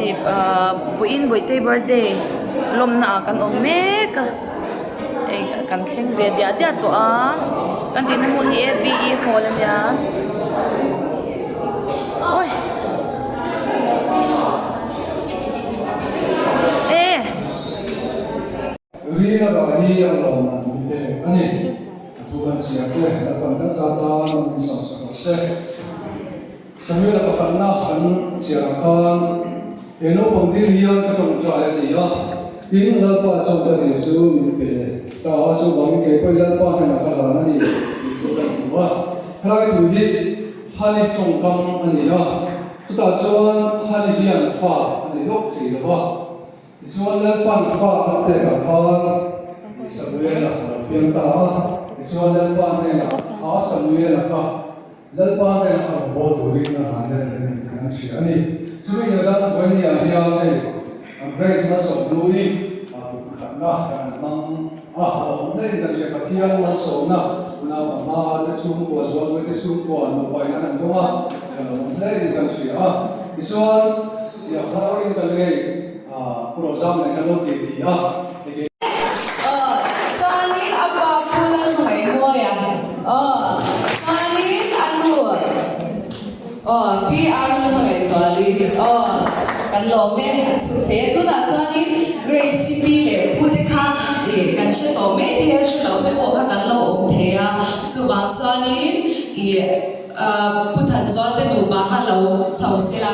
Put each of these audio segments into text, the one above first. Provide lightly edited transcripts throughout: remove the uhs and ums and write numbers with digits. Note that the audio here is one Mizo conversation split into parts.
Hei ahh vawiin Bawihtei birthday lawmna ah kan awm mek a hei kan thleng ve diah diah tawh a kan tihna hmun hi A B E hall a nia awi e. Rina rah hi a lawm an mi pek a ni. A thu kan chhiar te Lalpan kan zat tan min sawmsak rawh se. Samuel-a pakhatna kan chhiar ang khan, He naupang dil hian ka tawngtai a ti a, tin Lalpa chuan ka dil chu min pe ta a, chuvangin kei pawhin Lalpa hnenah ka hlan a ni tih chu kan hmu a. Helai thu hi Hani tawngkam a ni a, chutah chuan Hani hian fa a ni lawk thei lo va. Tichuan Lalpan fa a pekah khan Samuel-a a lo piang ta a, tichuan Lalpa hnenah kha Samuel-a kha Lalpa hnenah a rawn bawl turin a hlan let leh a ni tih an hria a ni. Chumi nia zan vawinia hian hei Grace Malsawmhlui kum khatna kan han hmang a, a lo awm daih in kan hria. Pathian malsawmna unau pahma te chhungkua, Zualpui te chhungkua nupa in an han dawng a, kan lo awm hle in kan hria a. Tichuan i a flowering kan ngei Pu Rozam nen kan lo ti ti a. Aw, chuanin a pa Pu Lalhmangaihmawia, aw, chuanin a nu, aw, Pi R Lalhmangaihzuali, aw, kan lawm e, an chhuk thei a. Tunah chuanin Grace-i pi leh pu te kha ih kan hre tawh mai thei a, hre lo te pawh kha kan lo awm thei a. Chuvang chuanin ih Pu Thanzual te nupa kha lo chho sela.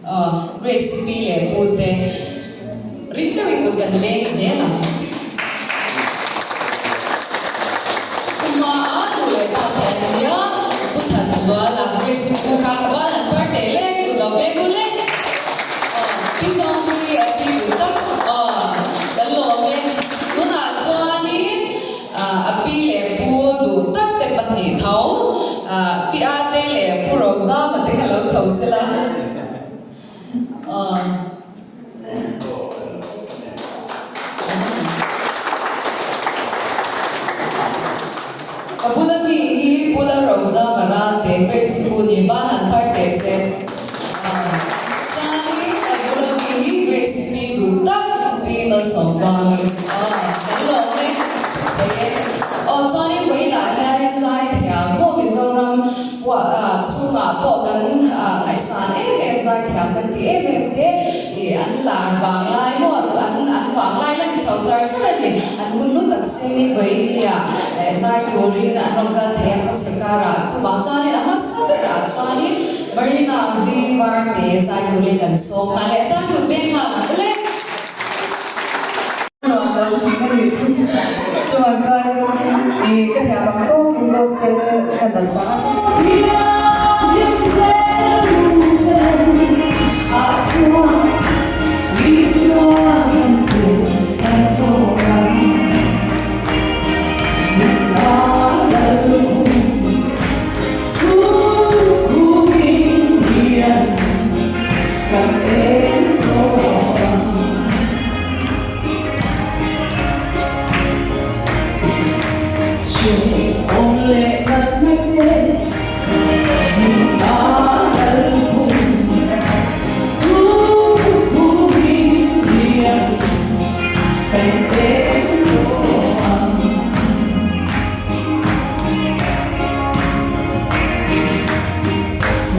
Aw, Grace pi leh pu te ring deuhin kut kan veng zel ang. Kuma a nu leh pa te an nia, Pu Thanzuala, Grace pu kha ka ban an par teh le, kut lo veng u le. Aw, Pi Zawngpuii a pi duh tak, aw, kan lawm e. Tunah chuanin a pi leh pu duh tak te pahnih tho, Pi Ate leh Pu Rozama te kha lo chho sela. Ka bula mi hi Pu Lalrozama Rante, Grace Pu ni ban han phar teh se. Chuanin a bula mi hi Grace pi duh tak Pi Malsawmvangi kan lawm e, a chhuk thei e. Aw chuanin vawiinah hianin zai thiam pawh Mizoram chhungah pawh kan ngaihsan em em zai thiam kan ti em em te ih an lar vang lai maw an an vang lai la ni chho char char a ni. An hun lu tak sengin vawinia zai turin an rawn kal thei a khawchhe karah chuvang chuanin a hmasa berah chuanin Marina V Varte zai turin kan sawm nghal leh atan kut beng nghal ang ule. Nuam lo thin a nih chu. Chuvang chuan i ka thiam ang tawkin gospel ka dal sak a.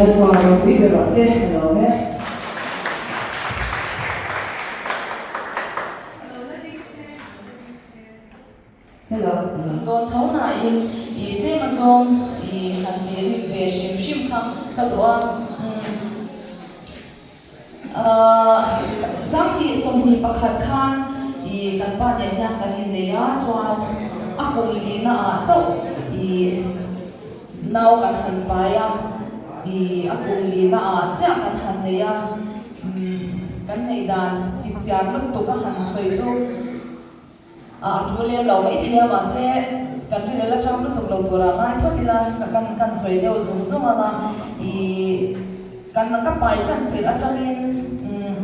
Lalpa ropui ber rawh se ka lawm e. Hello. Dawn tho nain i tlem a zawng i han tih rik ve hrim hrim kha ka duh a. Sanghnih 21 khan i kan pa nen hian kan innei a, chuan a kum lina ah chauh i nau kan han pai a, i a kum lina ah chiah kan han nei a, kan neih dan chipchiar lutuk a han sawi chu. A tul lem lo mai thei a, mahse kan rinel atang lutuk lo tura ngai phawt ila ka kan kan sawi deuh zung zung ang a, ih kan ka pai tan tirh atangin umm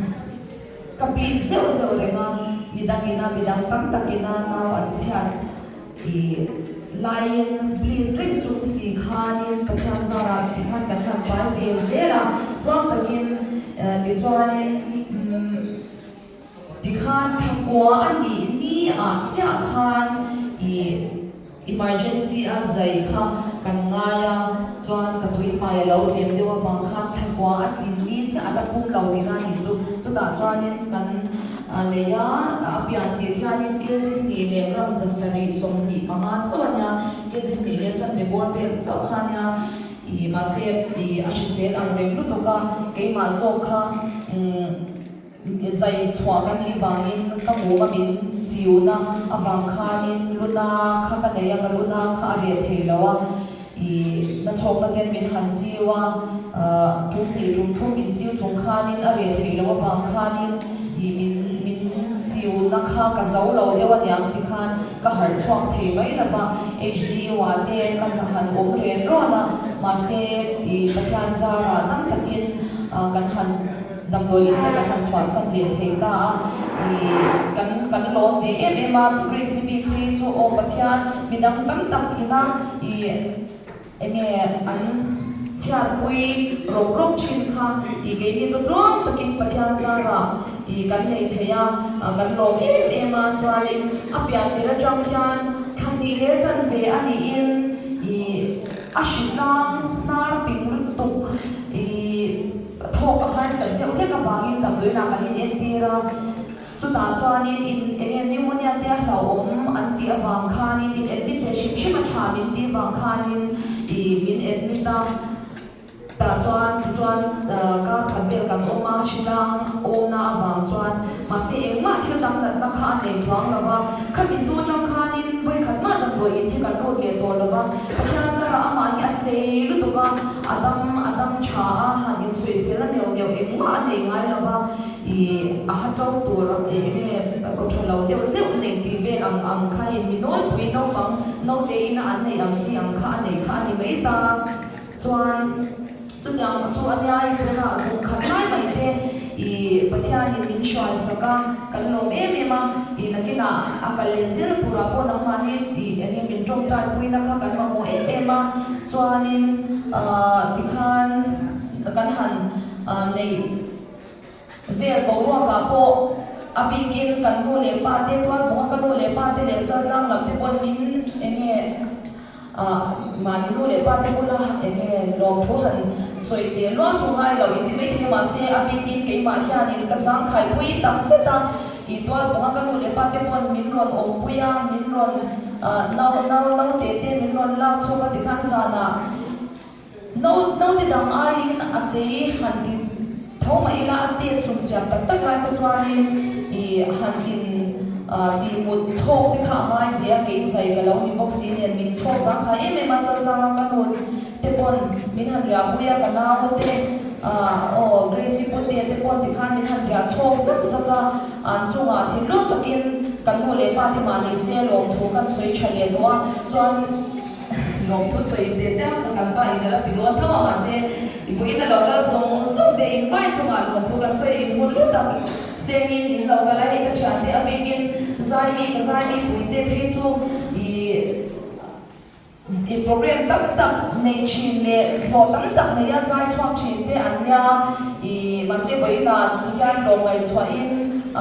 ka bleed zeuh zeuh reng a, midang ina midang tam tak ina nau an chhiat ih laiin bleed reng chung si khanin Pathian zarah tikhan kan han pai ve zel a, tluang takin. Tichuanin umm tikhan thakua a nih ni ah chiah khan ih emergency a zai kha kan ngai a, chuan ka tuipai a lo tlem deuh avang khan thakua a tlin ni chiah a la pum lo tihna a nih chu. Chutah chuanin kan nei a, a pian tih hianin Kilzin tih leh ram 725 chauh a nia, Kilzin tih leh chanve bawr vel chauh kha a nia. I mahse i a hrisel ang reng lutuk a, keimah zawk kha umm zai chhuah ka nih vangin ka hmuh a min chiuna avang khanin luna kha ka nei a, ka luna kha a reh thei lo a, i nachhawkna ten min han chiu a, tum hnih tum thum min chiu chung khanin a reh thei lo avang khanin i min min chiuna kha ka zo lo deuh aniang tikhan Ka harh chhuak thei mai lo va, HDU-ah te ka hna han awm ren rawn a, mahse i Pathian zarah dam takin kan han damdawi in te kan han chhuahsan leh thei ta a, i kan kan lawm ve em em a, Grace-i bik phei chu aw Pathian midang tam tak ina i Enge an chhiatpui rawk rawk thin kha i keini chu tluang takin Pathian zarah i kan nei thei a, kan lawm em em a, chuanin a pian tir atang hian thlanhnih leh chanve a niin i a hritlang hnar ping lutuk i thawk a harsat deuh hlek avangin damdawiinah kan inentir a. Chutah chuanin in eng nge pneumonia te a hlauhawm an tih avang khanin in admit ve hrim hrim a tha min tih avang khanin i min admit a, tah chuan tichuan kar khat vel kan awm a, hritlang awmna avang chuan mahse engmah thil dang natna kha a nei chuang lo va, kha min tu atang khanin vawikhat mah damdawi in hi kan lut leh tawh lo va, Pathian zarah amah hi a tlei lutuk a, a dam a dam tha a, han insawisel a neuh neuh engmah a nei ngai lo va. I a ha to tur eng nge kaw tha lo deuh zeuh nei tih vel ang ang kha in mi nawlpui naupang naute ina an neih ang chi ang kha a neih kha a ni mai ta. Chuan chutiang chu a nia i tunah kum khat lai mai te i Pathianin min hruai sak a, kan lawm em em a, i nakinah a kal leh zel turah pawh nangmahni i eng nge min tawngtai puina kha kan mamawh em em a, chuanin tikhan kan han neih. Vel boruakah pawh a bikin kan nu leh pa te tual bawk a, ka nu leh pa te leh Chaltlang lam te pawhin min eng nge ah mahni nu leh pa te bula eng nge lawmthu han sawi teh luah chu ngai lo inti mai thei a, mahse a bikin keimah hianin ka zangkhai pui tak zet a, i tual bawk a ka nu leh pa te pawhin min rawn awmpui a, min rawn ah nau nau naute te min rawn lak chhuak a tikhan zanah. Naute dang aiin a tlei han ti tho mah ila a tet chung chiam tak tak lai kha chuanin i han in tih mut chhawk te kha a ngai ve a, kei zai ka lo ni bawk si nen min chhawk zang khai em em a, Chaltlanga ka nu te pawn min han riah pui a, ka nau te aw Grace-i pute te pawn tikhan min han riah chhawk zak zak a, an chungah thinlung takin kan nu leh pa te mah ni se lawmthu kan sawi tha leh tawh a, chuan. Lawmthu sawi teh chiang ka kan pa in a la ti dawn tho a, mahse vawiin a lo kal zawng zawng te in vai chungah lawmthu kan sawi in hun lu tak sengin in lo kal a, hei ka thiante a bikin zaimi ka zaimi puite phei chu ih ih program tam tak nei thin leh hlawh tam tak nei a zai chhuak thin te an nia ih mahse vawiin ah tihian tlawmngaihchhuahin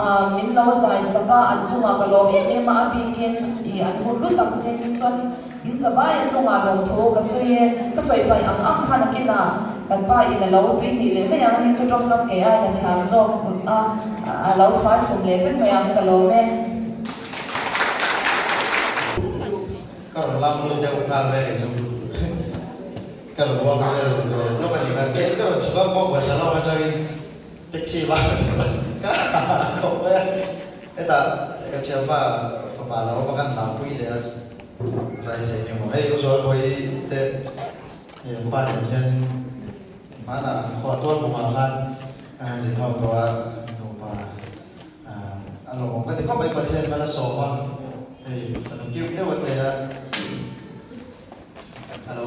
ah min lo zai sak a, an chungah ka lawm em em a, a bikin ih an hun lu tak sengin chuan. In chawhai a chungah lawmthu ka sawi e, ka sawi paih ang ang khan a kinah kan pa in a lo tui hnih leh mai ang, ani chu tawngkam kei aiin a thiam zawk a, a lo thuai thlum leh vek mai ang, ka lawm e. Ka rawn lang lut deuh nghal mai a ni chu, ka rawn walk vel ve lawk a ni kha, kei ka rawn chhuk a, walk ve salom atangin taxi va ka khawp mai a, hetah ka thianpa fapa lo awm a kan lampui leh a. Zai thei ni maw? Hei U Zualbawi te hei an pa nen hian hmanah an khua tual bungah khan a han zin ho tawh a, nupa a lawmawm ka ti khawp mai Pathian hmel a sawm a, hei fanu kiu deuh a tel a, a lo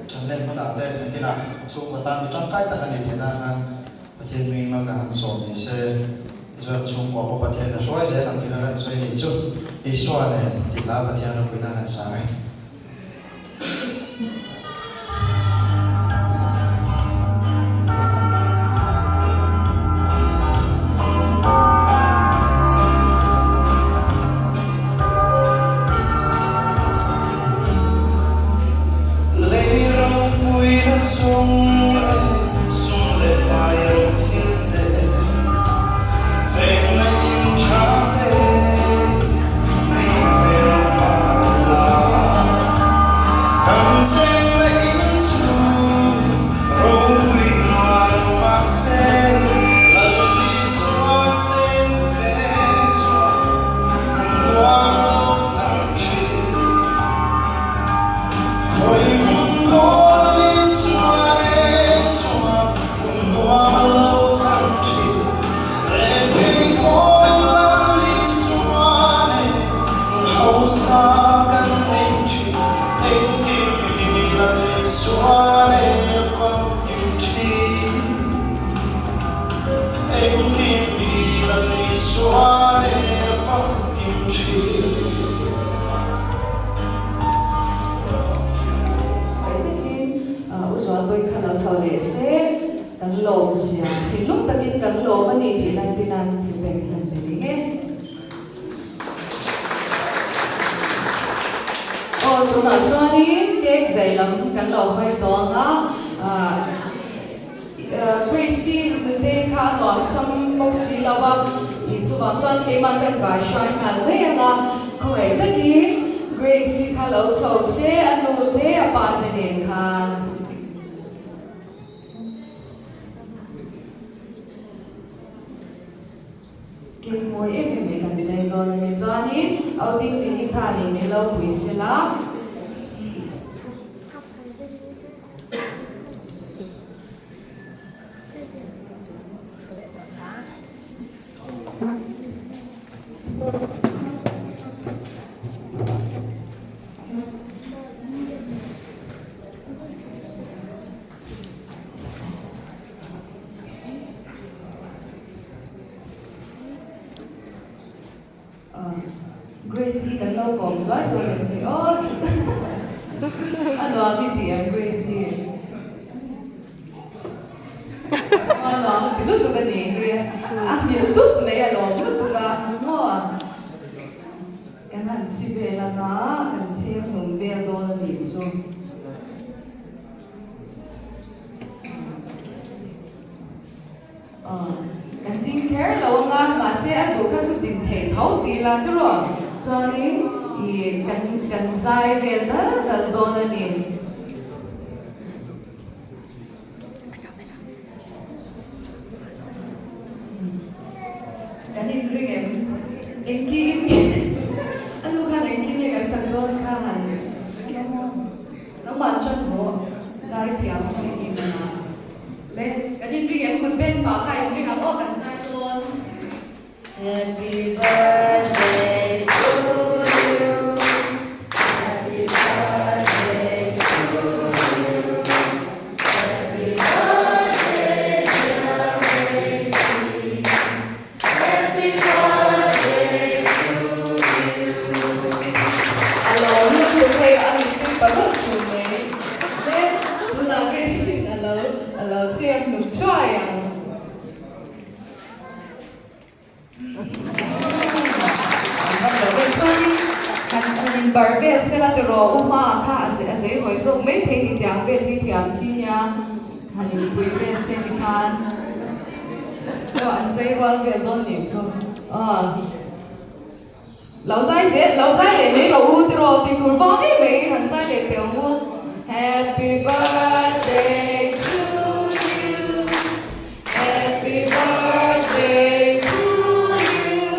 thanlen hunah te nakinah chhungkaw tan mi tangkai tak a ni theih nan khan Pathian hming hma ka han sawm ni se, tichuan chhungkua pawh Pathian a hruai zel ang tih kha kan sawi ni chu Isua nen tih la Pathian ropuina kan sang e. Isua nen famkim thin. Kai takin U Zualbawi kha lo chho leh se, kan lawm zia thinlung takin kan lawm a ni tih lan tinan thil pek hlan ve ning e. Aw tunah chuanin cake zai lam kan lo hawi tawng a, Grace-i nute kha a nuam sam bawk si lo a, chuvang chuan keimah kan kai hruai nghal mai ang a, khawngaih takin Grace-i kha lo chho se a nute a pa te nen khan. Cake mawi em em mai kan zai dawn a ni. Chuanin outing tini khanin min lo pui sela. Grace hi kan lo kawm zuai dawn em ni aw a nuam i ti em Grace hi a nuam a ti lutuk a nih hi a nghilh dup mai a lawm lutuk a maw kan han chhi vel anga kan chheng hlum vel dawn a nih chu. Kan ding kher lo anga, mahse a duh kha chu din theih tho ti ila tiraw? Chuanin ih kan kan zai vel dal dal dawn a ni. Kan inring em? Engki in a nu khan engki nge kan sak dawn kha han nangmah chuan maw zai thiam hi i hman a le kan inring em kut ben pah kha inring ang aw kan zai dawn. Happy birthday to you Happy birthday to you Happy birthday dear Gracie Happy birthday to you A lo lutuk hei a mittui paruk thin mai le tunah Gracie a lo a lo cheng hlum thuai ang. Chuanin han han inbarh vel sela tiraw u hma kha a a zei hawi zawk mai thei ni tiang vel hi thiam chi nia han inpui vel se ti khan aw an zei rual vel dawn nih chu aw lo zai zel lo zai leh mai rawh u tiraw ti tur vang em mai han zai leh teh ang u happy birthday to you. Happy birthday to you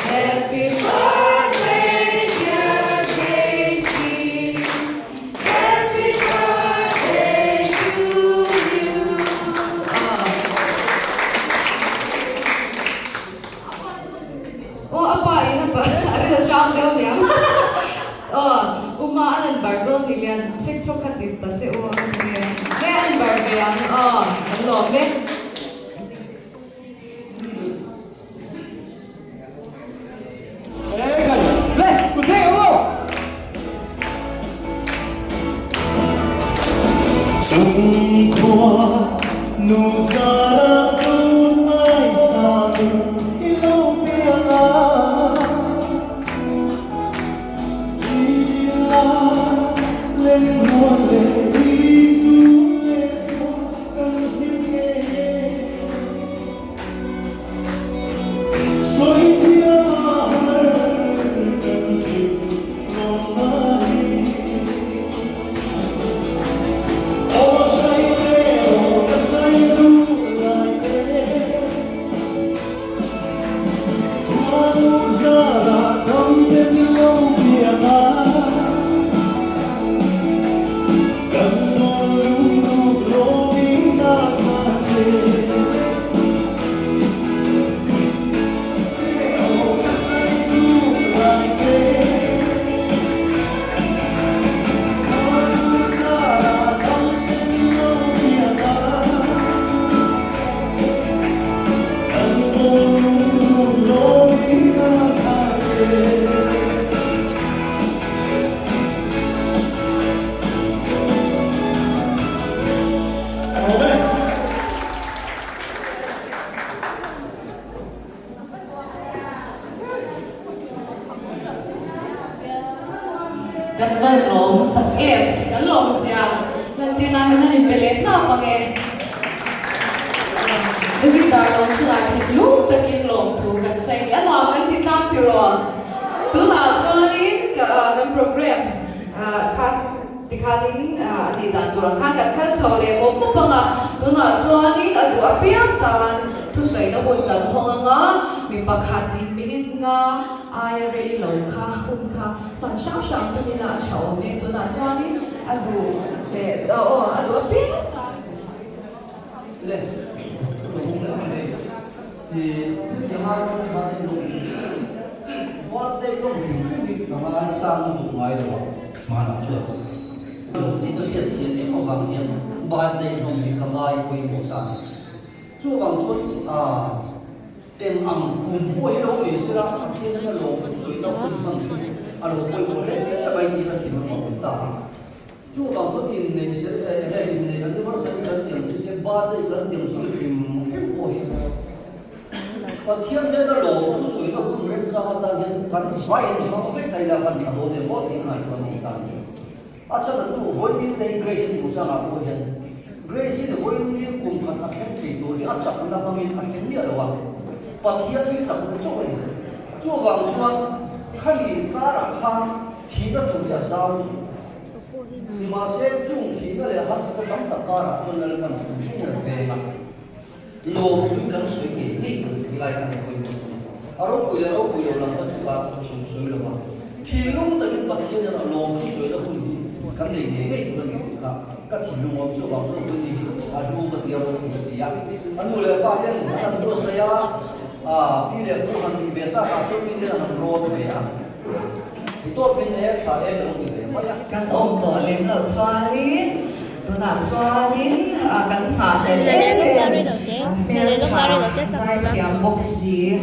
Happy birthday dear Gracie Happy birthday to you Aw a pa in a a ril chang deuh niang aw u hma a lan bar dawn ni lian chek chawk kha ti ta che u a. Kan van lawm tak em? Kan lawm zia lantir nan kan han inpe leh hnap ang e. David Darlawn chungah thinlung takin lawmthu kan sawi ni. A nuam kan ti tlang tiraw? Tunah chuanin kan program kha tikhanin a nih dan tur ang khan kan kal chho leh mawp mawp ang a. Tunah chuanin a duh apiang tan thusawina hun kan hawng ang a, mi pakhatin minute nga aia rei lo kha hun kha Hman hrang hrang tum ila a tha awm e. Tunah chuanin a duh leh aw a duh apiang tan. Le, ka bung leh ang hei. I thil ti ngai rawh i birthday lawm hi. Birthday lawm hrim hrim hi ka ngai sang lutuk ngai lo a, hmanah chuan. Lawm tih ka hriat chian em avang hian birthday lawm hi ka ngai pawimawh ta a ni. Chuvang chuan ah. Eng ang kum pawh hi lo ni sela, Pathian hian a lawm thu sawi tak hun hman hi a lo pawimawh hle mai tih kha thil a awm ta a. Chuvang chuan inneih zel eh heng inneih anniversary kan tiang chi te, birthday kan tiang chi hrim hrim pawh hi Pathian hian a lawm thu sawina hun remchang atan hian kan vain hmang vek thei la kan tha dawn em aw tih ka ngaihtuah a awm ta a ni. A chhan a chu vawiin nei Grace-i chungchangah pawh hian Grace-in vawiin kum khat a thleng thei tur hi a chakna hmangin a thleng miah lo a, Pathian hi chakna chauh a ni. Chuvang chuan khami inkarah khan thihna tur hi a zau lutuk. Nimahse chung thihna leh harsatna tam tak karah chuan Lalpan kum thleng a veng a. Lawmtui kan sawi ngei ngei tur tih lai khan a pawimawh chu a ni. A ropui leh ropui lo lam kha chu ka sawm sawi lo va, thinlung takin Pathian hian a lawmthu sawina hun hi kan nei ngei ngei tur a ni tih kha ka thinlung awm chu avang chuan hun ni hi a hlu ka ti a, ropui ka ti a. A nu leh pa ten an han buatsaih a, pi leh pu han tih ve takah chuan mi ten an han rawn ve a, i tawp min e tha e ka lo ti ve mai a. Kan awm tawh lem loh chuanin tunah chuanin kan nghah hlel em em hmeltha zaithiam bawk si.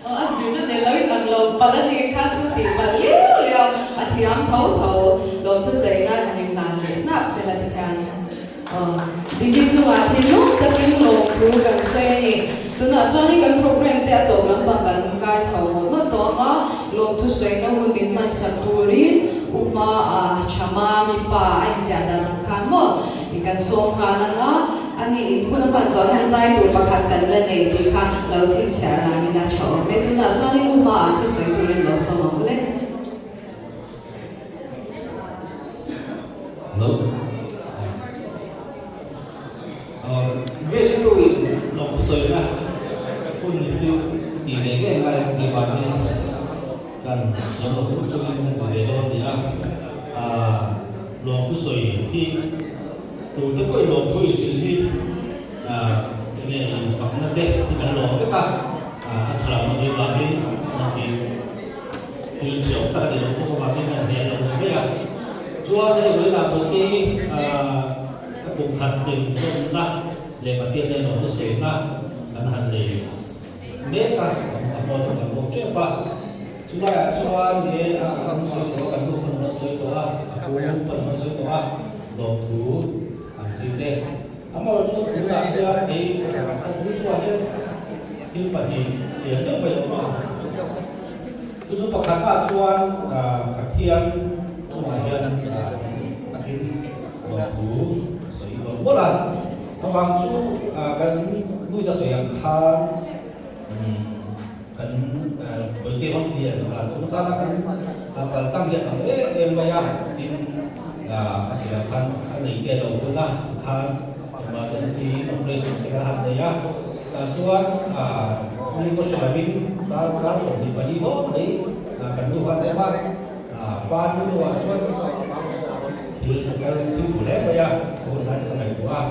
Aw a zirna nei lo in ang lo palh a nih kha chu tih palh liau liau a thiam tho tho lawmthusawi nan han inhlan leh hnap se la tikhian aw Diki chungah thinlung takin lawmthu kan sawi a ni. Tunah chuanin kan program te a tawp lampang kan kai chho mawlh mawlh tawh ang a, lawmthusawina hun min hmansak turin Uma a Chama mipa a inziah dan ang khan maw kan sawm nghal ang a. A ni, in hun a hman zawh hian zai tur pakhat kan la nei tih kha lo chhinchhiah ran ila tha awm e. Tunah chuanin u hmaah thusawi turin lo sawm ang le. Hello. Grace nu in lawm thusawi na hun hi chu ti ve ngei ngai ang tih vangin. Kan thiam lo chung chungin kan ti ve dawn a ni a, aah lawmthu sawi hi tute pawhin lawmthu i hrilh hi aah enge infakna te hi kan lawm vek a, aah a tha lam anih avangin an ti thil thiam tak a nih loh bawk avangin kan hnial lo ta mai a. Chuan hei vawiinah pawh te hi aah ka kum khat tlin tawnna leh Pathian nen lawmthu sawina kan han nei. Mek a, a pawl chu kan bawk tep a, chulaiah chuan nge a an sawi tawh a, kan nu pawn an sawi tawh a, a pu pawn an sawi tawh a, lawmthu an chi te. Amaherawhchu chu tunah hian hei kan rilruah hian thil pahnih lian deuh mai a awm a, chu chu pakhatah chuan Pathian chungah hian takin lawmthu a sawi mawlh mawlh a. Avang chu kan nuita sawi ang khan kan Koite ram hian tun atana kan kal tlang hi a tam em em mai a, tin a sawi ang khan a nei te lo hun a khan emergency operation te kha a han nei a, tah chuan ni kaw hre lovin kar 24 dawn mai kan nu khan a awm a, pa nu deuhah chuan. Thil a kal thil duh hle mai a, a hun lai te ka ngaihtuah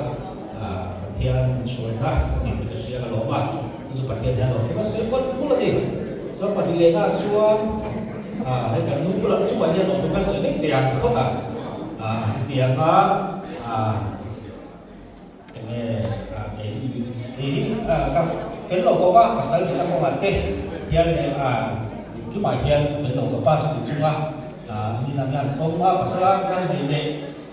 a, Pathian min hruaina tih te ka hria ka lawm a, chu chu Pathian hian lawm thil a sawi mawlh mawlh a ni. Chuan Pathian chuan hei kan nu bulah chungah hian lawm thil kan sawi daih teh ang phawt a, hetianga Enge kei hi ka fel lo khawp a, pasal nihna kawngah te hian leh engkimah hian ka fel lo khawp a, chuti chunga nihna hian pawm a, pasala hian nei leh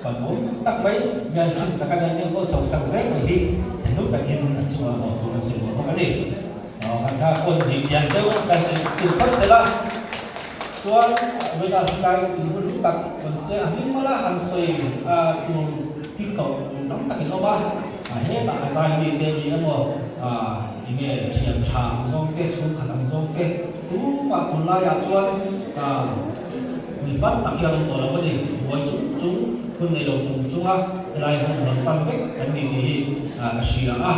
fanawm tak mai hian thin sak a nia, enkawl chho sak zel mai hi thinlung takin an chungah mawh tur an sawi mawlh bawk a ni. Khan kha pawn hnih pian deuh kan sawi chil phawt sela chuan vawiinah helai inhun lu tak rawn se a hming mawla han sawi tur thil tawh tam tak in awm a, hetah a zai mi te ni emaw enge thian tha ang zawng te chhungkhat ang zawng te tumah tunlaiah chuan mi hman tak hi a awm tawh lo a ni, buai chung chung hun nei lo chung chunga helai hun rawn pan vek kan ni tih hi ka hria a.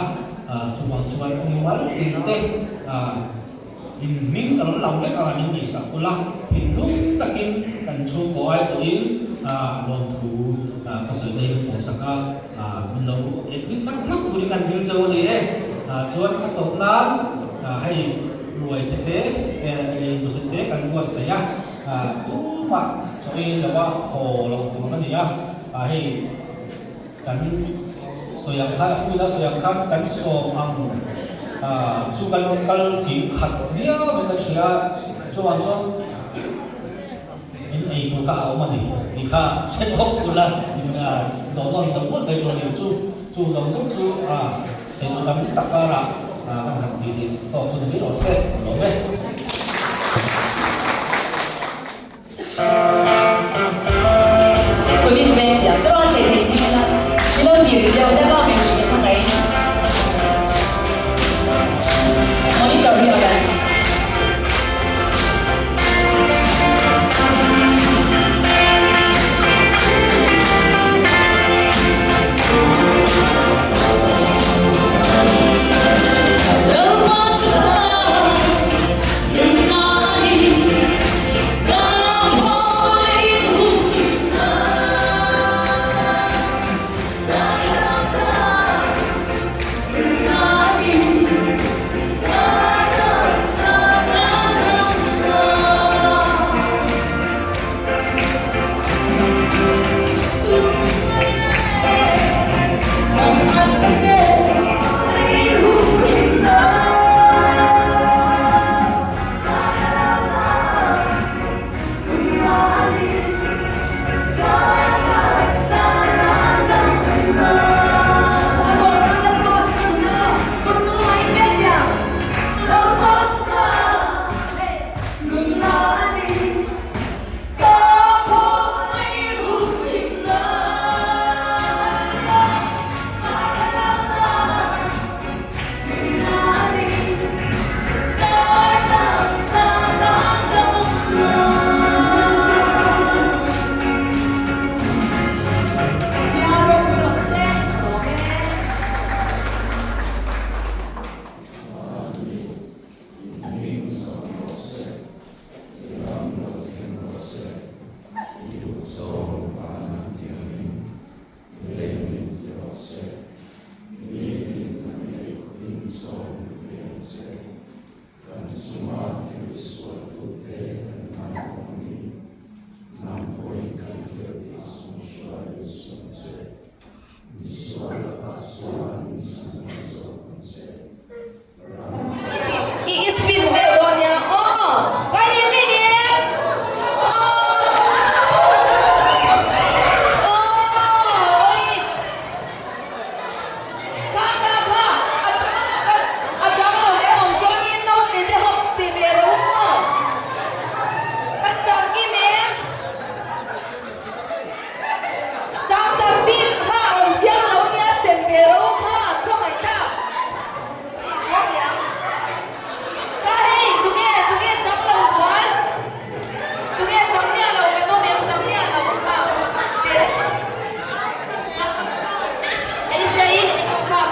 Chuvang chuan mimal tin te in hming ka rawn lang vek ang a min ngaihsak ula, thinlung takin kan chhungkaw ai pawhin lawmthu ka sawi daih min pawmsak a, min lo admit sak hlak turin kan dil cheu a ni e. Chuan a tawp nan hei ruai che te lei tu che te kan buatsaih a, tumah chaw ei lova haw lo tur a ni a, hei. Kan sawi ang khan, a phuina sawi ang khan kan sawm ang chu kan rawn kal kim khat viau in kan hria a, chuvang chuan in ei tur kha a awm a ni tih kha hre khawp ula in dawh zawn lo mawlh mai tur a ni chu chu zawng zawng chu sawi tur tam tak karah kan han tih theih tawk chu ni mai rawh se a lawm e.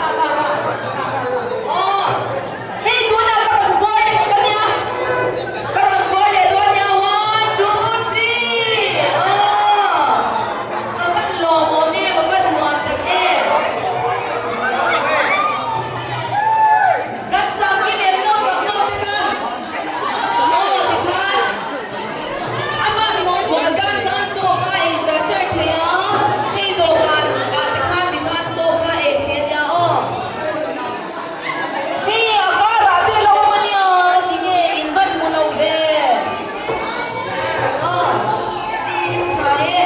kha kha kha kha kha kha kha aw hei tunah ka rawn vawr leh dawn nia ka rawn vawr leh dawn nia one two three aw ka van lawmawm em ka van nuam tak em kan changkim em naupang ho te kha aw tikhan Amah hmawng dan khan chaw kha ei char char thei a, hei dawhkan ah te khan ti khan chaw kha ei thei a nia aw. Hei a kar ah te lo awm a nia ti nge in van hmu lo ve. Aw a tha e.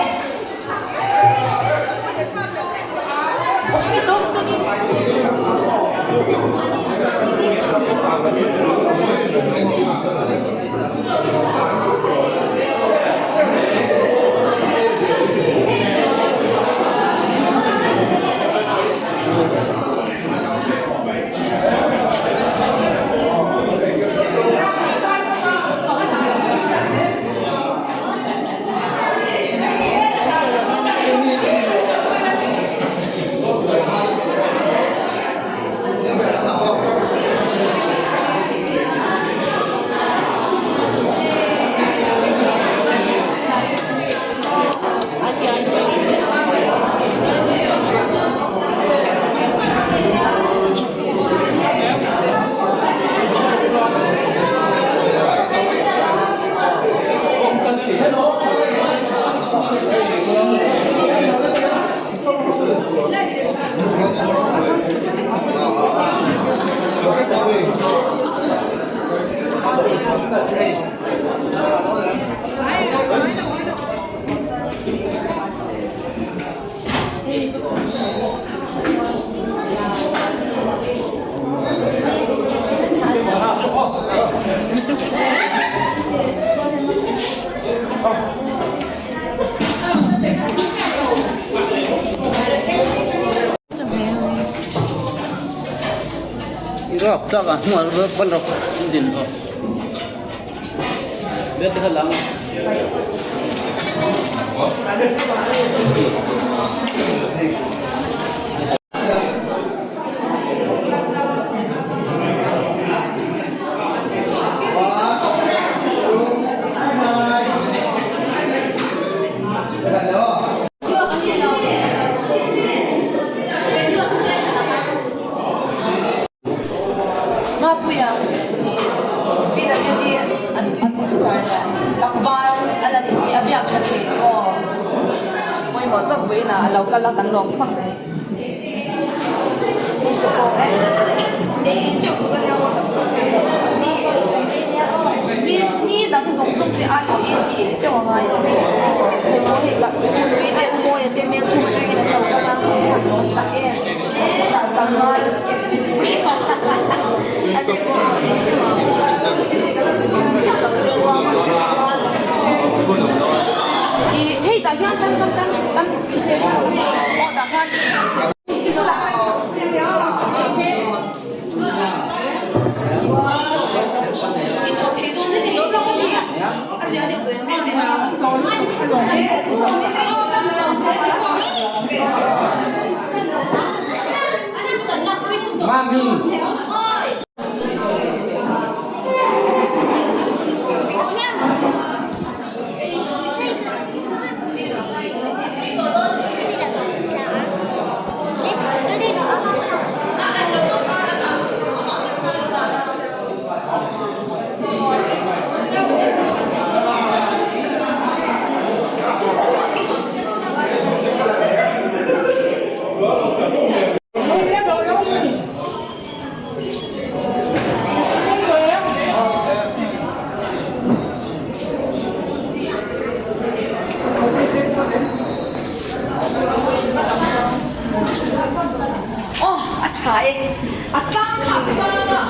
Mapuia hi PWD an an officer nen tlangval a la nih hi a biak tha thei aw pawimawh tak vawiinah a lo kal a kan lawm phawt mai. Ni dang zawng zawng te ai pawhin i en teuh a ngai a ni. Hei te Mawia te Melthum atangin an lo kal a, an lawm tak em. Hetah tlangval Hei tah hian kan kan kan kan thuthleng aw tah khan Aw a tha e a tlang kha a sang a tha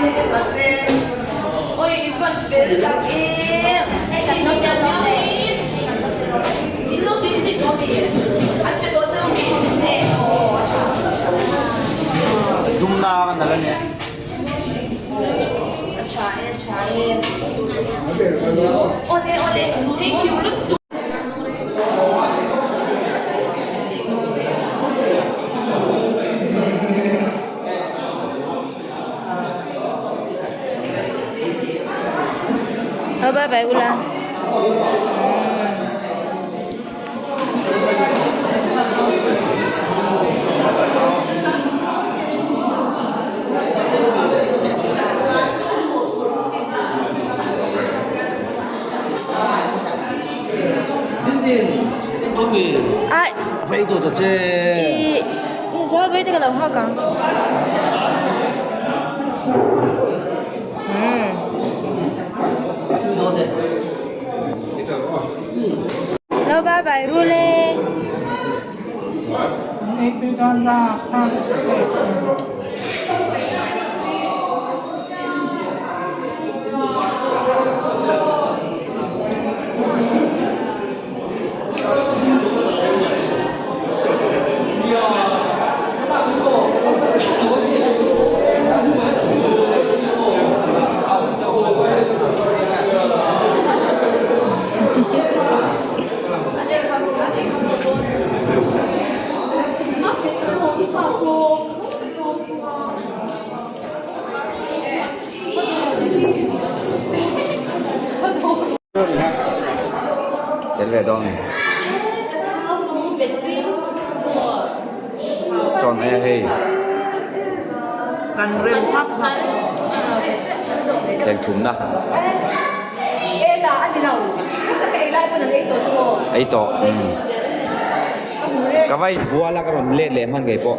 e mahse awi i van fel tak em in lo ti ti tawh mi an pe tawh cheu mi aw a tha Dumna ka nalh a nia. A tha e a tha e awle awle thank you lutuk. Bye bye ula. Ai. I zo bai te ka lo nghak ang. Lo bye bye ru le. Tel ve dawn ni. Chawn e hei. Kan rem thap thap. Thleng thumna. Ei tawh. Ka va inbual a ka rawn let leh hman ngei pawh.